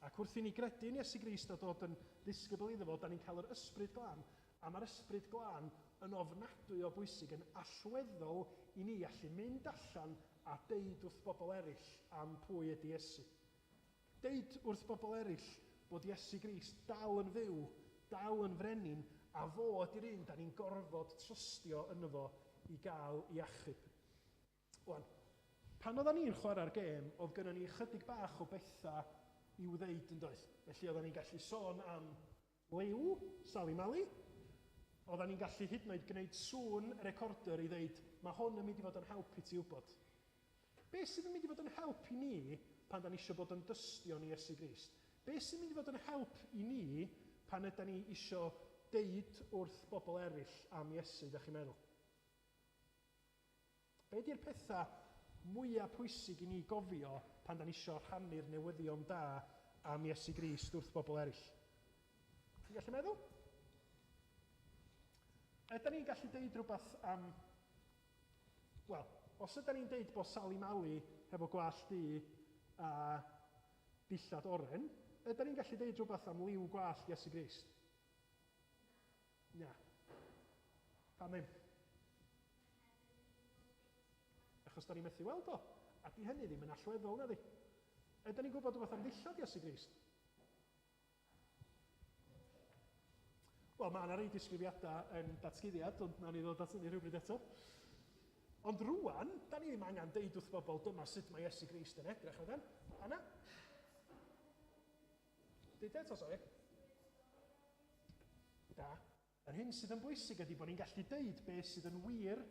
S1: ac wrth i ni gredu'n Iesu Grist a dod yn ddisgybl iddo fo, da ni'n cael yr Ysbryd Glân, a mae'r Ysbryd Glân yn ofnadwy o bwysig, yn allweddol i ni allu mynd allan a deud wrth bobl eraill am pwy ydy Iesu. Deud wrth bobl eraill bod Iesu Grist dal yn fyw, dal yn frenin, a fo ydy'r un da ni'n gorfod trystio yno fo i gael i achub. Wan, pan oeddan ni'n chwarae'r gêm, oedd gynnon ni chydig bach o bethau i'w ddeud yn doedd. Felly oeddan ni'n gallu sôn am liw, Sali Mali. Oeddan ni'n gallu hyd yn oed gwneud sŵn recorder i ddeud, mae hwn yn mynd i fod yn help i ti wybod. Be sydd yn mynd i fod yn help i ni pan da ni eisiau bod yn dystion i Iesu Grist? Be sy'n mynd i fod yn help i ni pan ydan ni eisiau deud wrth bobl eraill am Iesu, da chi'n meddwl? Be di'r pethau mwyaf pwysig i ni gofio pan da ni eisiau rhannu'r newyddion da am Iesu Grist wrth bobl eraill? Ti'n gallu meddwl? Ydan ni'n gallu deud rhywbeth am... Wel, os ydan ni'n deud bod Sali Mali hefo gwallt du a dillad oren, Ydan ni'n gallu deud rhywbeth am liw gwallt Iesu Grist? Na. Pam ddim? Achos da ni'n methu weld o. A di hynny ddim yn allweddol, na di? Ydan ni'n gwybod rhywbeth am ddillad Iesu Grist? Wel, mae yna rei disgrifiadau yn datguddiad, ond nawn ni ddod at hynny rhywbryd eto. Ond rwan, da ni ddim angen deud wrth bobl dyma sut mae Iesu Grist yn edrych, na dan? Anna? Deud eto, sori. Da. Yr hyn sydd yn bwysig ydy bod ni'n gallu deud beth sydd yn wir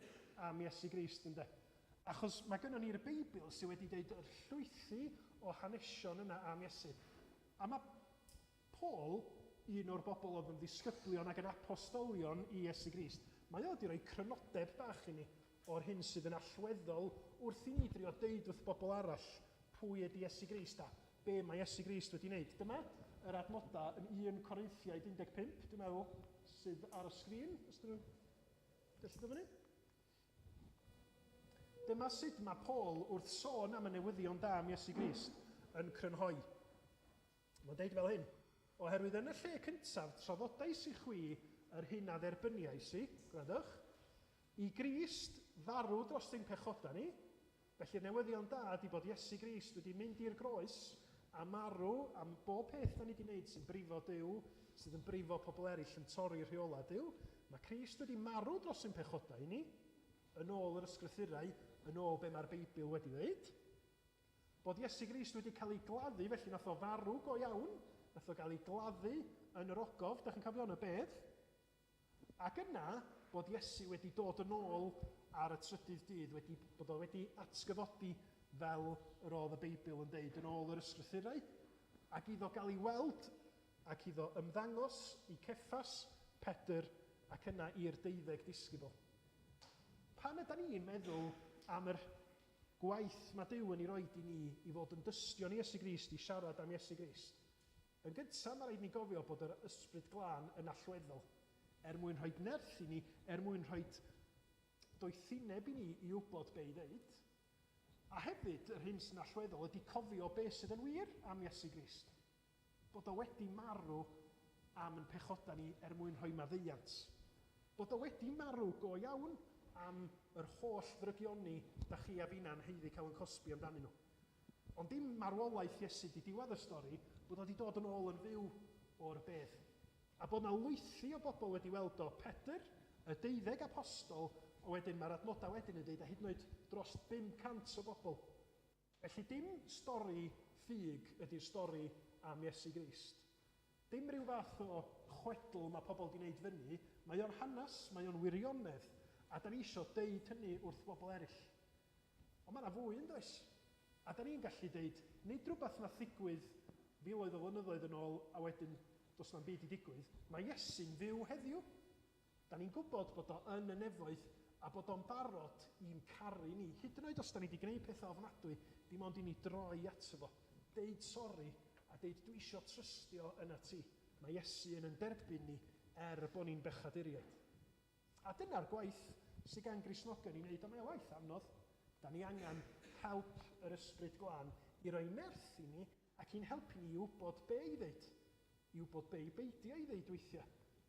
S1: am Iesu Grist, ynde? Achos mae gynnon ni'r Beibl sydd wedi deud yr llwythi o hanesion yna am Iesu. A mae Paul, un o'r bobl oedd yn ddisgyblion ac yn apostolion i Iesu Grist, mae o wedi rhoi crynodeb bach i ni o'r hyn sydd yn allweddol wrth i ni drio deud wrth bobl arall pwy ydy Iesu Grist a be mae Iesu Grist wedi wneud. Dyma yr adnodau yn 1 Corinthiaid 15, dwi'n meddwl, sydd ar y sgrin, os dyn nhw'n gallu dod fyny. Dyma sut mae Paul wrth sôn am y newyddion da am Iesu Grist yn crynhoi. Mae'n deud fel hyn, oherwydd yn y lle cyntaf traddodais i chwi yr hyn a dderbyniais i, gwrandwch, i Grist farw dros ein pechodau ni, felly'r newyddion da ydy bod Iesu Grist wedi mynd i'r groes a marw am bob peth da ni wedi wneud sy'n brifo Duw, sydd yn brifo pobl eraill yn torri rheolau Duw. Mae Crist wedi marw dros ein pechodau ni, yn ôl yr ysgrythurau, yn ôl be mae'r Beibl wedi dweud. Bod Iesu Grist wedi cael ei gladdu, felly nath o farw go iawn, nath o gael ei gladdu yn yr ogof, da chi'n cofio yn y bedd. Ac yna, bod Iesu wedi dod yn ôl ar y trydydd dydd, wedi, bod o wedi atgyfodi fel yr oedd y Beibl yn deud yn ôl yr ysgrythurau, ac iddo gael ei weld ac iddo ymddangos i Ceffas, Pedr ac yna i'r 12 disgybl. Pan ydan ni'n meddwl am yr gwaith mae Duw yn ei roed i ni i fod yn dystion i Iesu Grist, i siarad am Iesu Grist, yn gyntaf mae rhaid ni gofio bod yr ysbryd glân yn allweddol er mwyn rhoi nerth i ni, er mwyn rhoi doethineb i ni i wybod be i ddeud. A hefyd, yr hyn sy'n allweddol ydy cofio be sydd yn wir am Iesu Grist. Bod o wedi marw am yn pechodau ni er mwyn rhoi maddeuant. Bod o wedi marw go iawn am yr holl ddrygioni da chi a finna'n haeddu cael yn cosbi amdanyn nhw. Ond dim marwolaeth Iesu di diwedd y stori, bod o wedi dod yn ôl yn fyw o'r bedd. A bod na lwythi o bobl wedi weld o Pedr, y 12 apostol, a wedyn mae'r adnodau wedyn yn dweud a hyd yn oed dros 500 o bobl. Felly dim stori ffug ydy'r stori am Iesu Grist. Dim rhyw fath o chwedl mae pobl wedi wneud fyny, mae o'n hanes, mae o'n wirionedd, a da ni eisiau deud hynny wrth bobl eraill. Ond mae yna fwy yn does? A da ni'n gallu deud, nid rhywbeth na ddigwydd filoedd o flynyddoedd yn ôl a wedyn does na'm byd i digwydd. Mae Iesu'n fyw heddiw. Da ni'n gwybod bod o yn y nefoedd a bod o'n barod i'n caru ni. Hyd yn oed os da ni wedi gwneud pethau ofnadwy, dim ond i ni droi ato fo, deud sori a deud dwi eisiau trystio yna ti. Mae Iesu yn derbyn ni er bod ni'n bechaduriaid. A dyna'r gwaith sydd gan Gristnogion i wneud, a mae o waith anodd. Da ni angen help yr ysbryd glân i roi nerth i ni ac i'n helpu ni i wybod be i ddeud, i wybod be i beidio i ddeud weithiau.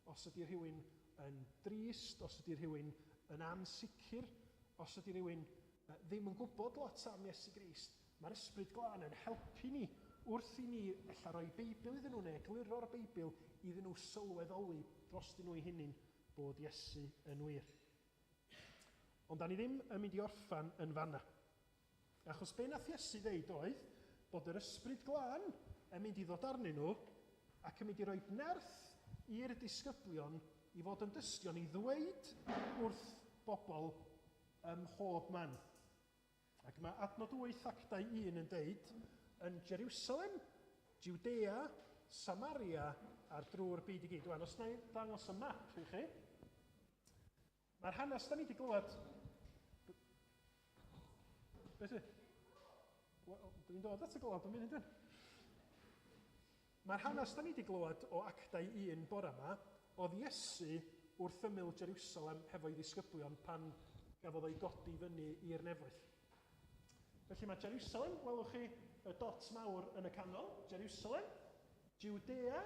S1: Os ydy rhywun yn drist, os ydy rhywun yn ansicr, os ydy rhywun ddim yn gwybod lot am Iesu Grist, mae'r ysbryd glân yn helpu ni wrth i ni ella roi Beibl iddyn nhw neu egluro'r Beibl iddyn nhw sylweddoli drostyn nhw eu hunain bod Iesu yn wir. Ond da ni ddim yn mynd i orffan yn fanna. Achos be nath Iesu ddeud oedd bod yr ysbryd glân yn mynd i ddod arnyn nhw ac yn mynd i roi nerth i'r disgyblion i fod yn dystion i ddweud wrth bobl ym mhob man. Ac mae adnod 8 Actau 1 yn deud, yn Jerusalem, Judea, Samaria a'r drwy'r byd i gyd. Wan, os na i ddangos y map i chi, mae'r hanes da ni wedi glywed... Beth yw? Dwi'n dod at y glywed yn munud dwi'n. Mae'r hanes da ni wedi glywed o Actau 1 bore yma, oedd Iesu wrth ymyl Jerusalem hefo'i ddisgyblion pan gafodd o'i godi fyny i'r nefoedd. Felly mae Jerusalem, welwch chi y dot mawr yn y canol, Jerusalem. Judea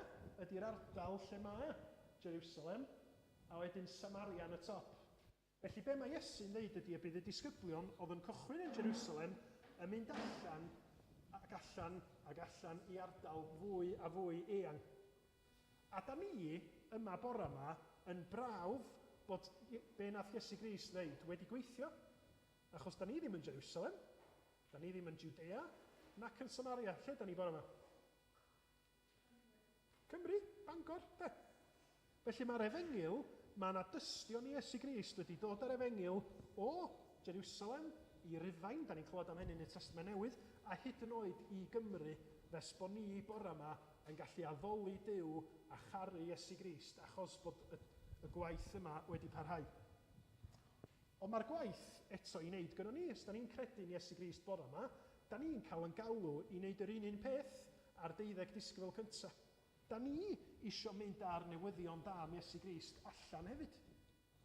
S1: ydy'r ardal lle mae Jerusalem, a wedyn Samaria yn y top. Felly be mae Iesu'n dweud ydy y bydd y disgyblion oedd yn cychwyn yn Jerusalem yn mynd allan ac allan ac allan i ardal fwy a fwy eang. A da ni yma bora yma yn brawf bod be nath Iesu Grist ddeud wedi gweithio. Achos da ni ddim yn Jerusalem, da ni ddim yn Judea, nac yn Samaria. Lle da ni bora yma? Cymru, Bangor, de. Felly mae'r efengyl, mae yna dystion i Iesu Grist wedi dod ar efengyl o Jerusalem i Rufain, da ni'n clywed am hynny yn y Testament Newydd, a hyd yn oed i Gymru, fes bod ni bore yma yn gallu addoli Duw a charu Iesu Grist, achos bod y gwaith yma wedi parhau. Ond mae'r gwaith eto i wneud gynnon ni, os da ni'n credu yn Iesu Grist bore yma, da ni'n cael yn galw i wneud yr un peth a'r 12 disgybl cyntaf. Da ni isio mynd ar newyddion da am Iesu Grist allan hefyd.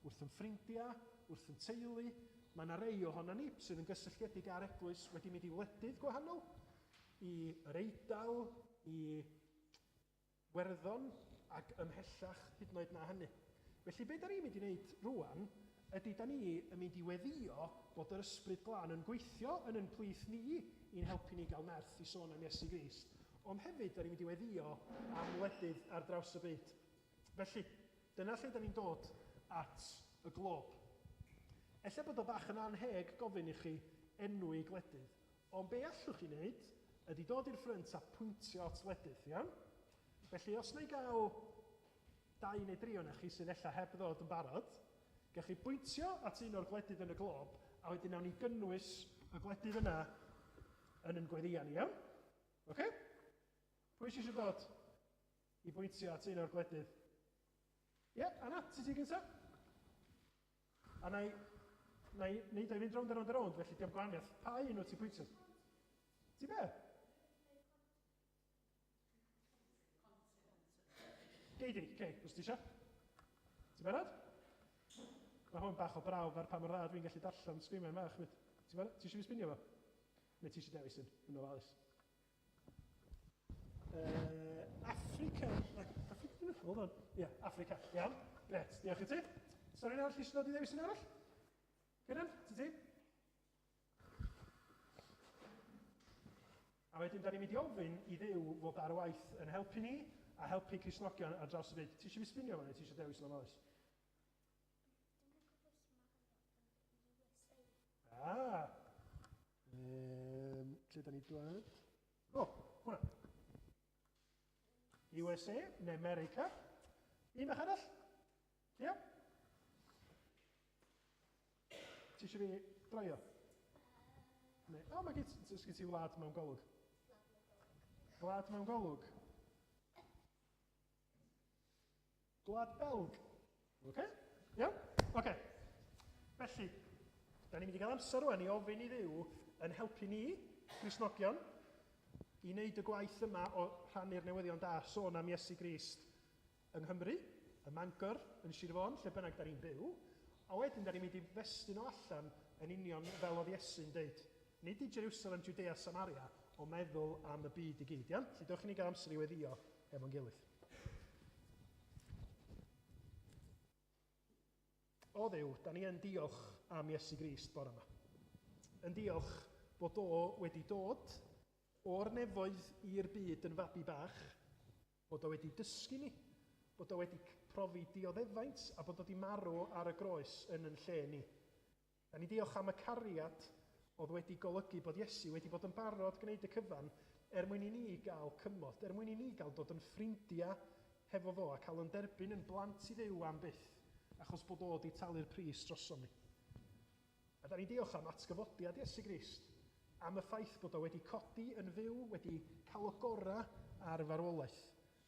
S1: Wrth yn ffrindiau, wrth yn teulu, mae yna rei ohono ni sydd yn gysylltiedig â'r eglwys wedi mynd i wledydd gwahanol, i yr Eidal, i Werddon ac ymhellach hyd yn oed na hynny. Felly be da ni'n mynd i wneud rwan ydy da ni yn mynd i weddïo bod yr Ysbryd Glân yn gweithio yn yn plith ni i'n helpu ni gael nerth i sôn am Iesu Grist. Ond hefyd, da ni'n mynd i weddïo am wledydd ar draws y byd. Felly, dyna lle da ni'n dod at y glob. Ella bod o bach yn anheg gofyn i chi enwi gwledydd, ond be allwch chi wneud ydy dod i'r ffrynt a pwyntio at wledydd, iawn? Felly, os na i gael 2 neu 3 o'na chi sydd ella heb ddod yn barod, gewch chi bwyntio at un o'r gwledydd yn y glob, a wedyn nawn ni gynnwys y gwledydd yna yn yn gweddïau ni, iawn? Oce? Pwy sydd eisiau dod i bwyntio at un o'r gwledydd? Ie, yeah, Anna, ti gyntaf? A na i wneud o'i fynd rownd a rownd a rownd, felly diolch gwahaniaeth. Pa un wyt ti'n pwyntio? Ti be? Gei di, gei, os ti eisiau. Ti'n barod? Mae hwn bach o brawf ar pa mor dda dwi'n gallu darllen sgrimen fach. Ti'n barod? Ti eisiau fi sbinio fo? Neu ti eisiau dewis un? Yn ofalus. Africa. Africa? Hold on. Ie, yeah, Africa. Iawn. Gret, diolch i ti. Sori, arall eisiau dod i ddewis un arall? Cynan, ti? A wedyn, da ni'n mynd i ofyn i Dduw fod ar waith yn helpu ni a helpu Cristnogion ar draws y byd. Ti eisiau fi sbinio fo neu ti eisiau dewis yn ofalus? Ah! Lle da ni dwad? O, hwnna. USA neu America. Un bach arall? Ie? Yeah. Ti eisiau fi droio? Neu, o, mae gen ti wlad mewn golwg. Gwlad mewn golwg. Gwlad Belg. Oce? Iawn? Oce. Felly, da ni'n mynd i gael amser rwan i ofyn i Dduw yn helpu ni, Cristnogion, i wneud y gwaith yma o rhannu'r newyddion da, sôn am Iesu Grist yng Nghymru, ym Mangor, yn Sir Fôn, lle bynnag da ni'n byw, a wedyn da ni'n mynd i festyn o allan yn union fel oedd Iesu'n deud. Nid i Jerusalem, Judea, Samaria, ond meddwl am y byd i gyd, iawn? Felly dewch i ni gael amser i weddïo efo'n gilydd. O Dduw, da ni yn diolch am Iesu Grist bore yma. Yn diolch bod o wedi dod o'r nefoedd i'r byd yn fabi bach, bod o wedi dysgu ni, bod o wedi profi dioddefaint a bod o wedi marw ar y groes yn yn lle ni. Da ni diolch am y cariad oedd wedi golygu bod Iesu wedi bod yn barod gwneud y cyfan er mwyn i ni gael cymorth, er mwyn i ni gael dod yn ffrindiau hefo fo a cael yn derbyn yn blant i Dduw am byth, achos bod o wedi talu'r pris drosom ni. A da ni diolch am atgyfodiad Iesu Grist, am y ffaith bod o wedi codi yn fyw, wedi cael o gorau ar farwolaeth.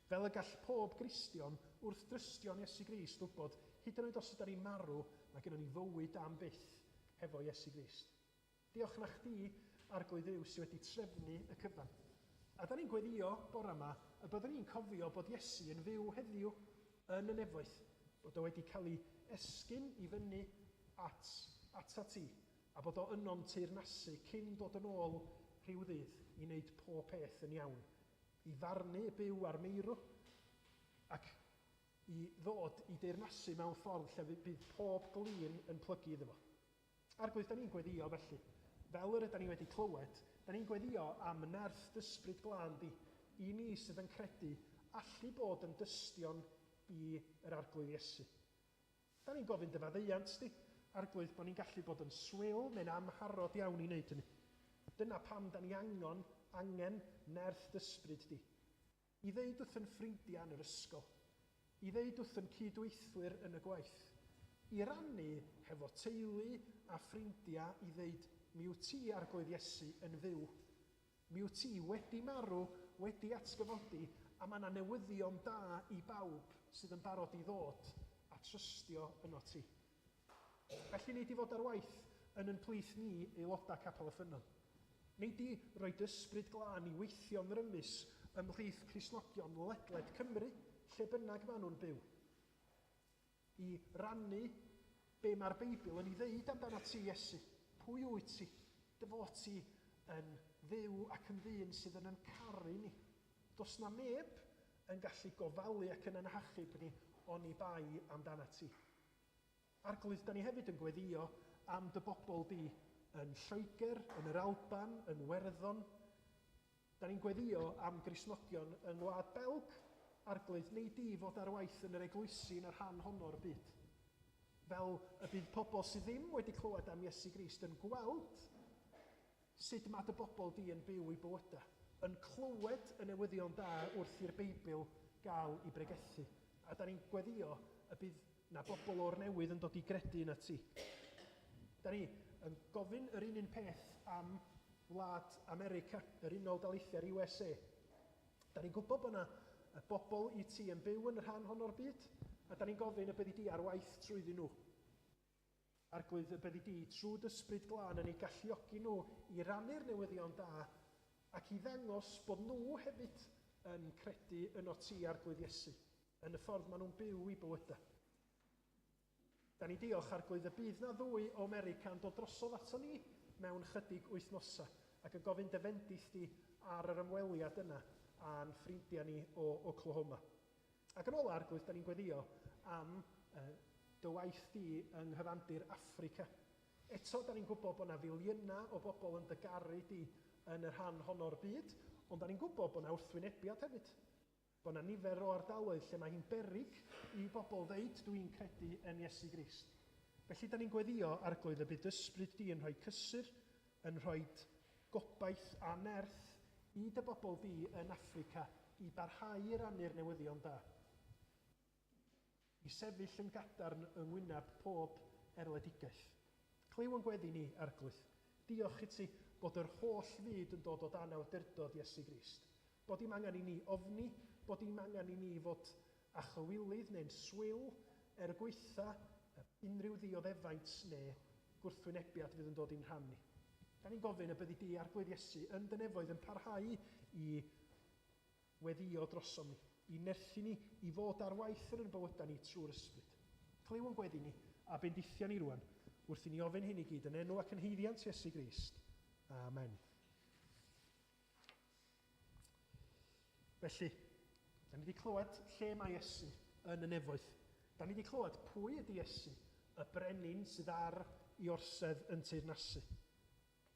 S1: Fel y gall pob Gristion wrth drystion Iesu Grist wybod, hyd yn oed os ydyn ni'n marw, mae gennym ni fywyd am byth hefo Iesu Grist. Diolch na chdi, Arglwydd Dduw, sydd wedi trefnu y cyfan. A da ni'n gweddïo bore yma y byddwn ni'n cofio bod Iesu yn fyw heddiw yn y nefoedd, bod o wedi cael ei esgyn i fyny at ti, a bod o yno'n teyrnasu cyn dod yn ôl rhyw ddydd i wneud pob peth yn iawn, I farnu y byw a'r meirw, ac i ddod i deyrnasu mewn ffordd lle bydd pob glin yn plygu iddo fo. Arglwydd, da ni'n gweddio felly. Fel yr ydyn ni wedi clywed, da ni'n gweddio am nerth d'ysbryd glân di, i ni sydd yn credu allu bod yn dystion i yr Arglwydd Iesu. Da ni'n gofyn dy faddeuant di, Arglwydd, bod ni'n gallu bod yn swil neu'n amharod iawn i wneud hynny. Dyna pam da ni angen nerth d'ysbryd di. I ddeud wrth yn ffrindiau yn yr ysgol, i ddeud wrth yn cydweithwyr yn y gwaith, i rannu hefo teulu a ffrindiau i ddeud, mi wyt ti, Arglwydd Iesu, yn fyw. Mi wyt ti wedi marw, wedi atgyfodi, a mae yna newyddion da i bawb sydd yn barod i ddod a trystio yno ti. Felly nei di fod ar waith yn yn plith ni, aelodau Capel y Ffynnon. Nei di roi ysbryd glân i weithio'n rymus ymhlith Cristnogion ledled Cymru, lle bynnag maen nhw'n byw. I rannu be mae'r Beibl yn ei ddeud amdano ti, Iesu. Pwy wyt ti? Dy fod ti yn Dduw ac yn ddyn sydd yn yn caru ni. Does na neb yn gallu gofalu ac yn ein ni oni bai amdano ti. Arglwydd, da ni hefyd yn gweddio am dy bobl di yn Lloegr, yn yr Alban, yn Werddon. Da ni'n gweddio am Gristnogion yng Ngwlad Belg. Arglwydd, nei di fod ar waith yn yr eglwysi yn y rhan honno'r byd. Fel y bydd pobl sydd ddim wedi clywed am Iesu Grist yn gweld sut mae dy bobl di yn byw i bywydau, yn clywed y newyddion da wrth i'r Beibl gael ei bregethu. A da ni'n gweddio y bydd na bobl o'r newydd yn dod i gredu yna ti. Da ni yn gofyn yr un peth am wlad America, yr Unol Daleithiau'r USA. Da ni'n gwybod bod yna y bobl i ti yn byw yn y rhan hon o'r byd, a da ni'n gofyn y byddi di ar waith trwyddyn nhw. Arglwydd, y byddi di trwy d'ysbryd glân yn eu galluogi nhw i rannu'r newyddion da ac i ddangos bod nhw hefyd yn credu yno ti, Arglwydd Iesu, yn y ffordd maen nhw'n byw i bywydau. Da ni diolch, Arglwydd, y bydd na ddwy o America yn dod drosodd ato ni mewn chydig wythnosau ac yn gofyn dy fendith di ar yr ymweliad yna a'n ffrindiau ni o Oklahoma. Ac yn ola, Arglwydd, da ni'n gweddio am dy waith di yng nghyfandir Affrica. Eto, da ni'n gwybod bod yna filiynau o bobl yn dy garu di yn y rhan honno'r byd, ond da ni'n gwybod bod yna wrthwynebiad hefyd. Bod yna nifer o ardaloedd lle mae hi'n beryg i bobl ddeud dwi'n credu yn Iesu Grist. Felly da ni'n gweddio, Arglwydd, y bydd ysbryd di yn rhoi cysur, yn rhoi gobaith a nerth i dy bobl di yn Affrica i barhau i rannu'r newyddion da. I sefyll yn gadarn yng ngwyneb pob erledigaeth. Clyw yn gweddi ni, Arglwydd. Diolch i ti bod yr holl fyd yn dod o dan awdurdod Iesu Grist. Bod dim angen i ni ofni, bod dim angen i ni fod â chywilydd neu'n swil er gwaetha unrhyw ddioddefaint neu gwrthwynebiad fydd yn dod i'n rhan ni. Da ni'n gofyn y byddi di, Arglwydd Iesu, yn dy nefoedd yn parhau i weddio drosom ni, i nerthu ni, i fod ar waith yn ein bywydau ni trwy'r ysbryd. Clyw yn gweddi ni a bendithia ni rwan, wrth i ni ofyn hyn i gyd yn enw ac yn haeddiant Iesu Grist. Amen. Felly, da ni wedi clywed lle mae Iesu yn y nefoedd. Da ni wedi clywed pwy ydy Iesu, y brenin sydd ar ei orsedd yn teyrnasu.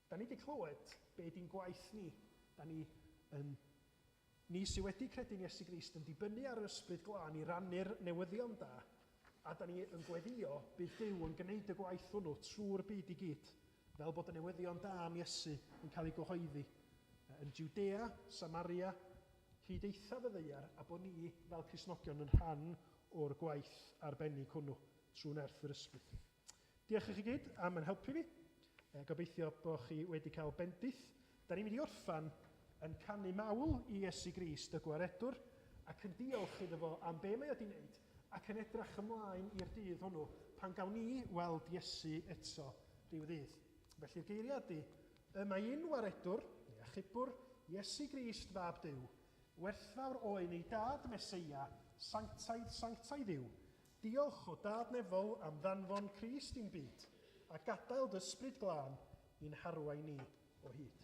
S1: Da ni wedi clywed be ydy'n gwaith ni. Da ni yn ni sydd wedi credu'n Iesu Grist yn dibynnu ar yr ysbryd glân i rannu'r newyddion da, a da ni yn gweddio bydd Duw yn gwneud y gwaith hwnnw trwy'r byd i gyd, fel bod y newyddion da am Iesu yn cael ei gyhoeddi yn Judea, Samaria, hyd eithaf y ddaear, a bod ni fel Cristnogion yn rhan o'r gwaith arbennig hwnnw trwy nerth yr ysbryd. Diolch i chi gyd am yn helpu fi. Gobeithio bod chi wedi cael bendith. Da ni'n mynd i orffan yn canu mawl i Iesu Grist y Gwaredwr ac yn diolch iddo fo am be mae o wedi wneud ac yn edrach ymlaen i'r dydd hwnnw pan gawn ni weld Iesu eto rhyw ddydd. Felly'r geiriau ydy, y mae un waredwr, neu achubwr, Iesu Grist fab Duw, werthfawr oen ei dad Meseia, sanctaidd, sanctaidd yw. Diolch o dad nefol am ddanfon Crist i'n byd, a gadael dy ysbryd glân i'n harwain ni o hyd.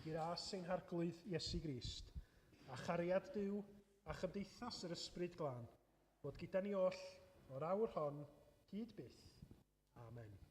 S1: I ras ein Harglwydd Iesu Grist, a chariad Duw a chymdeithas yr Ysbryd Glân, fod gyda ni oll o'r awr hon hyd byth. Amen.